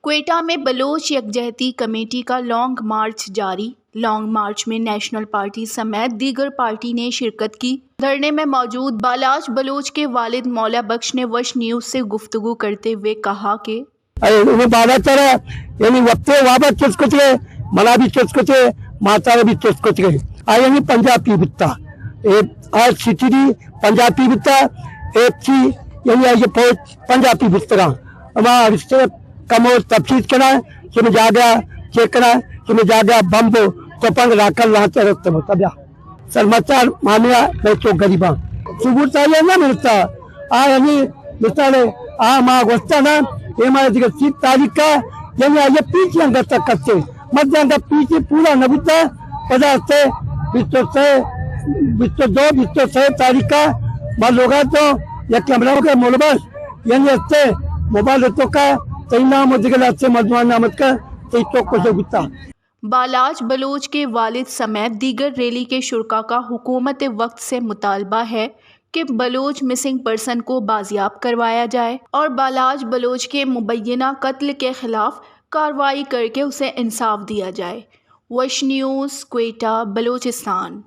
کوئٹہ میں بلوچ یکجہتی کمیٹی کا لانگ مارچ جاری۔ لانگ مارچ میں نیشنل پارٹی سمیت دیگر پارٹی نے شرکت کی۔ دھرنے میں موجود بالاچ بلوچ کے والد مولا بخش نے وش نیوز سے گفتگو کرتے ہوئے کہا کہ اے، انہیں بالاچ را، یعنی وقت وابا چست کچھ گئے، منا بھی چست کچھ گئے، ماتا بھی چست کچھ گئے۔ آ یعنی پنجابی بتا۔ اے، آ سٹی دی پنجابی بتا۔ اے تھی، یعنی آ یہ فوج پنجابی بتگا۔ اما رشتے کم اور تفصیل کنا، کہ میں جاگا چیک کنا، کہ میں جاگا بمب، تپنگ، راکل، لانچ رست متا بیا۔ سرمچار معاملہ میں تو غریباں۔ ثبوت آئی نہ ملتا۔ آ یعنی مثال آ ما گوستا نا، اے ما دیگر سی تاریخ کا، یعنی آئی پیچھے اندر تک کرتے۔ مد اندر پیچھے پورا نہ بوتا، پدا سے بیست و سے، بیست و دو، بیست و سے تاریخ کا ما لوگا تو یک کیمرہ کے ملبس، یعنی استے موبائل تو کا، تئی نام و دیگر استے مردمان نامت کا، تئی تو کچھ بوتا۔ بالاچ بلوچ کے والد سمیت دیگر ریلی کے شرکا کا حکومت وقت سے مطالبہ ہے کہ بلوچ مسنگ پرسن کو بازیاب کروایا جائے اور بالاچ بلوچ کے مبینہ قتل کے خلاف کارروائی کر کے اسے انصاف دیا جائے۔ وش نیوز، کوئٹہ، بلوچستان۔